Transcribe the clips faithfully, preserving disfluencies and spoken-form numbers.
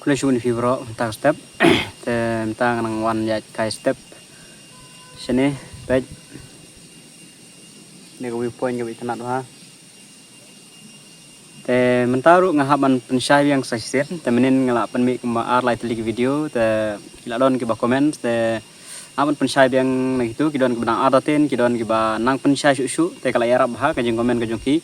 Khublei shibun ïa phi baroh mynta ka step. Te mynta nga nang wan ïaid kai step shane, peit. Ne ka viewpoint ka bit tnat bha. Te mynta ruh nga hap ban pynshai biang sa shisien, te mynnin nga la pynmih kumba ar lai tylli ki video, te ki la don kiba comment, te hap ban pynshai biang na kitu, ki don kiba nang artatien, ki don kiba nang pynshai shuh shuh, te ka la ïarap bha ka jingcomment ka jong ki.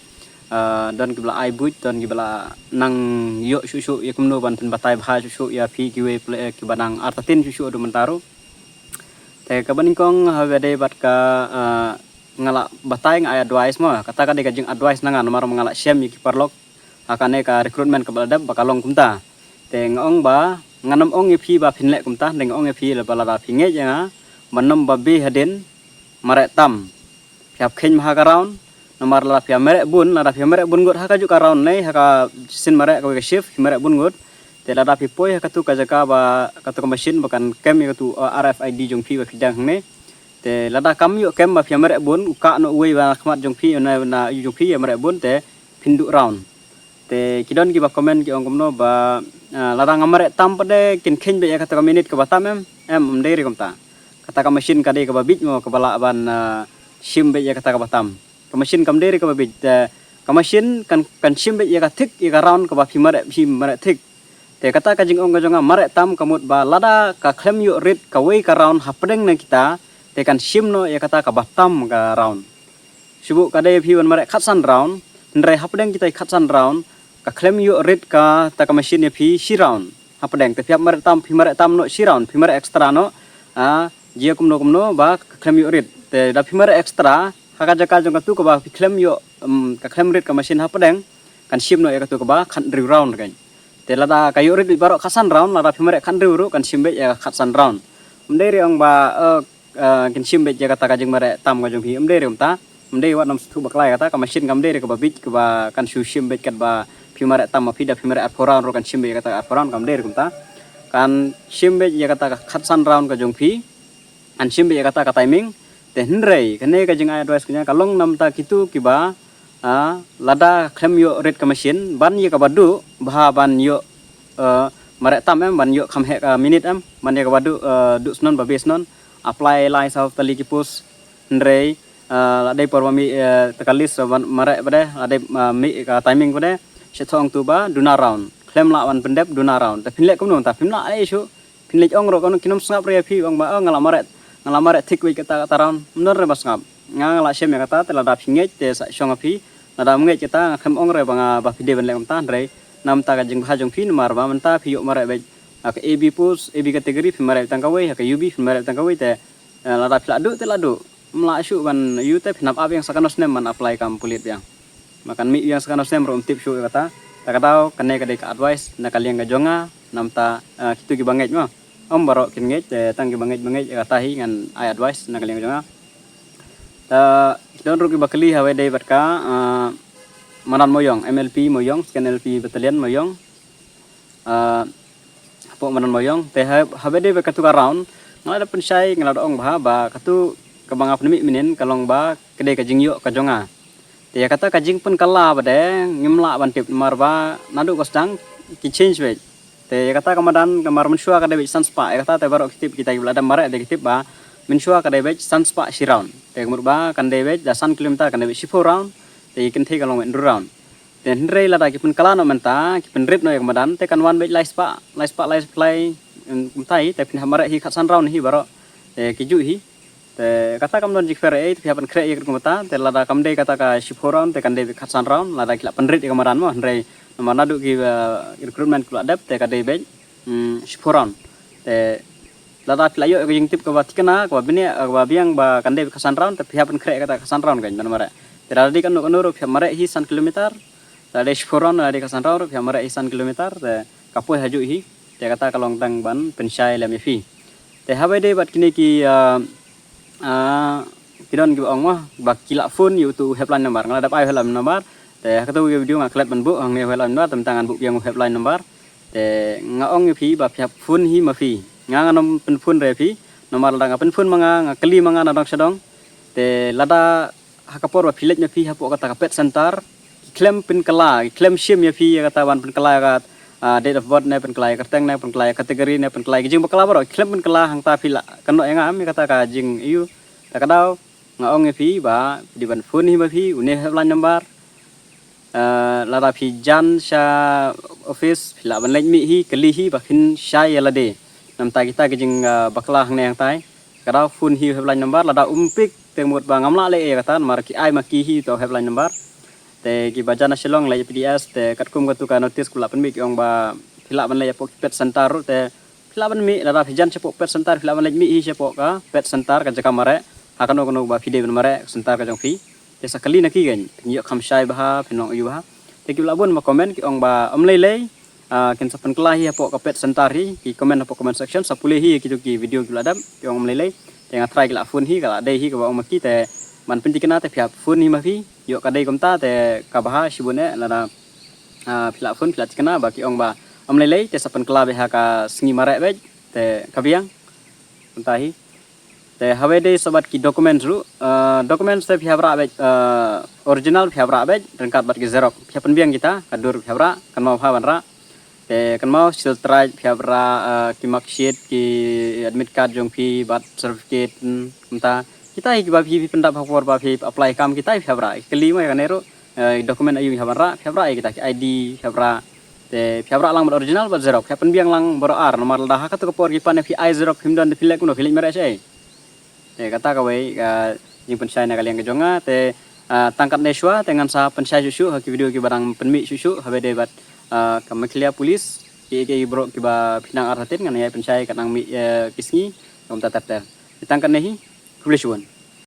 Ah, don kiba la ai buit, don kiba la nang ïoh shuh shuh ïa kumno ban pynbatai bha shuh shuh ïa phi kiwei pla-, eh, kiba nang artatien shuh shuh haduh mynta ruh. Te kaba nyngkong haba dei bad ka, ah, nga la batai nga ai advice mo, kata ka dei ka jing advice na nga namar ma nga la shem ïa ki paralok ha kane ka recruitment kaba la dep ba ka long kumta. Te nga ong ba ngan ym ong ïa phi ba phin leh kumta, te nga ong ïa phi ba lada phi ngeit ïa nga, ban ym ba beh hadien, mareh tam. Phi hap kheiñ bha ha ka round, namar lada phi ïa mareh bun, lada phi ïa mareh bun ngut ha kajuh ka round ne ha ka sien mareh kawei ka shift phi mareh bun ngut. Te lada phi poi ha katu ka jaka ba katu ka machine ba kan kem ïa katu, uh, R F I D jong phi ba phi dang hangne. Te lada kam ïoh kem ba phi ïa mareh bun, u kah noh uwei ba na khmat jong phi, na, na ïew jong phi ïa mareh bun te phin duh round. Te ki don kiba comment ki ong kumno ba, ah, lada nga mareh tam pat de kin kheiñ beit ïa kata ka minit kaba tam em, em, ym dei re kumta. Kata ka machine ka dei kaba bit mo kaba lah ban, ah, shim beit ïa kata kaba tam. Ka machine kam dei re kaba bit, te ka machine kan, kan shim beit ïa ka thik ïa ka round kaba phi mareh, phi mareh thik. Te kata ka jingong ka jong nga mareh tam ka mut ba lada ka khlem ïoh rit kawei ka round hapdeng na kita, te kan shim noh ïa kata kaba tam ka round. Shu buh ka dei phi ban mareh khatsan round, hynrei hapdeng kita khatsan round, ka khlem ïoh rit kata ka machine ïa phi shi round. Hapdeng te phi hap mareh tam, phi mareh tam noh shi round, phi mareh extra noh, ah, jia kumno kumno ba ka khlem ïoh rit. Te da phi mareh extra ha ka jaka jong katu kaba phi khlem ïoh, em, ka khlem rit ka machine hapdeng, kan shim noh ïa katu kaba khathynriew round kan. Te lada ka ïoh rit beit baroh khatsan round, lada phi mareh khathynriew ruh kan shim beit ïa khatsan round. Ym dei re ong ba, eh, eh, kin shim beit ïa kata ka jingmareh tam ka jong phi, ym dei re kumta. Ym dei, wat nym sngewthuh bakla ïa kata, ka machine kam dei re kaba bit kaba kan shu shim beit katba phi mareh tam ma phi, da phi mareh arphew round ruh kan shim beit ïa kata arphew round, kam dei re kumta. Kan shim beit ïa kata ka khatsan round ka jong phi, kan shim beit ïa kata ka timing. Te hynrei kane ka jingai advice ka jong nga ka long namta kitu kiba, ah, lada khlem ïoh rit ka machine, ban ïa kaba duh bha ban ïoh, eh, mareh tam em, ban ïoh kham heh ka minit em, ban ïa kaba duh, eh, duh snon ba beh snon. Apply lai saw tylli ki post, hynrei, eh, la dei por ba mih, eh, ta ka list ban mareh pat de, la dei, eh, mih ka timing pat de, shet thong tu ba duna round. Khlem lah ban pyndep duna round. Te phin leh kumno ta, phim lah ei shuh. Phin leit ong ruh, kin ym sngap re ïa phi, ong ba, oh, nga la mareh, nga la mareh thik beit kata, kata round. Ym don re ba sngap. Nga, nga la shem ïa kata, te lada phi ngeit te sa shong ha phi. Lada ym ngeit kata, nga khlem ong re ba nga, ba phi dei ban leh kumta, hynrei namta ka jingbha jong phi namar ba mynta phi ïoh mareh beit ha ka A B post, A B category phi mareh tang kawei, ha ka U B phi mareh tang kawei te, eh, lada phi la duh te la duh. Ym lah shuh ban ïoh te phin hap ap ïa nga sa kano snem ban apply kam pulit biang. Ma kan mih ïa nga sa kano snem ruh ym tip shuh ïa kata. Ta ka daw kane ka dei ka advice na ka liang ka jong nga, namta, eh, kitu kiba ngeit mo. Ym baroh kin ngeit, eh, tang kiba ngeit ba ngeit ïa kata hi ngan ai advice na ka liang ka jong nga. Ta ki don ruh kiba kylli haba dei bad ka, eh, madan Moyong, M L P Moyong, second L P battalion Moyong. Ah, hapoh madan Moyong, te ha, haba dei ba katu ka round, nga la da pynshai, nga la da ong bha, ba katu kaba nga pynmih mynnin, ka long ba, ka dei ka jingïoh ka jong nga. Te ïa kata ka jingpynkylla pat de, ngim lah ban tip namar ba, naduh ka sdang, ki change beit. Te ïa kata ka madan, namar mynshuwa ka dei beit san spah, ïa kata te baroh ki tip kita kiba la dep mareh te ki tip ba, mynshuwa ka dei beit san spah shi round. Te ka mut ba, kan dei beit, da san kilometer, kan dei beit shiphew round, te ïa kynthei ka long beit hynriew round. Te hynrei lada ki pynkylla noh mynta, ki pynrit noh ïa ka madan, te kan wan beit lai spah, lai spah, lai spah, lai, em, kumta hi, te phin hap mareh hi khatsan round hi baroh. Te ki juh hi. Te kata kam don jingpher ei, te phi hap pynkhreh ïa ka kumta, te lada kam dei kata ka shiphew round, te kan dei beit khatsan round, lada ki la pynrit ïa ka madan mo, hynrei namar naduh ki, eh, recruitment ki la dep, te ka dei beit, mm, shiphew round. Te lada phi la ïoh ïa ka jingtip kaba thikna, kaba bniah, kaba biang ba kan dei beit khatsan round, te phi hap pynkhreh ïa kata khatsan round kan ban mareh. Te lada dei kano kano ruh phi hap mareh hi san kilometer, lada dei shiphew round, lada dei khatsan round ruh phi hap mareh hi san kilometer, te ka poi ha juh hi, te kata ka long tang ban pynshai lem ïa phi. Te haba dei bad kine ki, ah, ah, ki don kiba ong mo, ba ki la phone ïa utu u helpline number, nga la dep ai u helpline number, te ha katu ka video nga klet ban buh, hangne u helpline number, te mynta ngan buh biang u helpline number, te nga ong ïa phi ba phi hap phone hi ma phi, nga ngan ym pynphone re ïa phi, namar lada nga pynphone ma nga, nga kylli ma nga na dong sha dong, te lada ha ka por ba phi leit ma phi hapoh kata ka pet center, ki khlem pynkylla, ki khlem shim ïa phi ïa kata ban pynkylla ïa ka, ah, date of birth ne pynkylla ïa kyrteng ne pynkylla ïa category ne pynkylla ïa ki jingbakla baroh, khlem pynkylla hangta phi lah kynnoh ïa nga, em, ïa kata ka jingïohi. Te ka daw nga ong ïa phi ba phi dei ban phone hi ma phi une helpline number. Ah, lada phi jan sha office phi lah ban leit mih hi, kylli hi ba phin shai ïa lade. Namta kita ki jing, ah, bakla hangne hangtai, ka daw phone hi helpline number, lada um pick te mut ba ngam lah leh ïa kata namar ki ai ma ki hi to helpline number. Te kiba jan na Shillong leit P D S te katkum katu ka notice kaba la pynmih ki ong ba phi lah ban leit hapoh ki pet center ruh, te phi lah ban mih, lada phi jan shapoh pet center phi lah ban leit mih hi shapoh ka pet center ka jaka mareh. Ha kano kano ba phi dei ban mareh ka center ka jong phi, te sa kylli na ki, kan ïoh kham shai bha, phin long aiu bha. Te kiba la bun ba comment ki ong ba ym lei lei, ah, kin sa pynkylla hi hapoh ka pet center hi, ki comment hapoh comment section, sa pule hi kito ki video kiba la dep, ki ong ym lei lei. Te nga try ki la phone hi, ka la dei hi kaba ong ma ki, te ban pynthikna te phi hap phone hi ma phi, ïoh ka dei kumta te ka bha shibun eh, lada, ah, phi la phone phi la thikna ba ki ong ba ym lei lei te sa pynkylla beit ha ka sngi mareh beit, te ka biang. Kumta hi. Te haba dei sa bad ki documents ruh, ah, documents te phi hap rah beit, ah, original phi hap rah beit, ryngkat bad ki xerox. Phi hap pynbiang kita, ka dur phi hap rah, kynmaw bha ban rah. Te kynmaw shisha trai phi hap rah, ah, ki marksheet, ki admit card jong phi, birth certificate, hmm, kumta. Kita hi kiba phi, phi pyndap ha por ba phi apply kam, kita hi phi hap rah. Kylli mo ïa kane ruh, eh, document aiu phi hap ban rah, phi hap rah ïa kita, ki I D phi hap rah. Te phi hap rah lang bad original bad xerox, phi hap pynbiang lang baroh ar, namar lada ha katu ka por ki pan ïa phi ai xerox phim don te phi leh kumno, phi leit mareh shaei. Te kata kawei ka jingpynshai na ka liang ka jong nga, te, ah, tang katne shuwa te ngan sa pynshai shuh shuh ha ki video kiba dang pynmih shuh shuh, haba dei bad, ah, ka Meghalaya Police, ki, ki baroh kiba phi nang artatien ngan ïai pynshai ka nang mih, eh, ki sngi, kumta ter ter. Te tang katne hi, khublei shibun.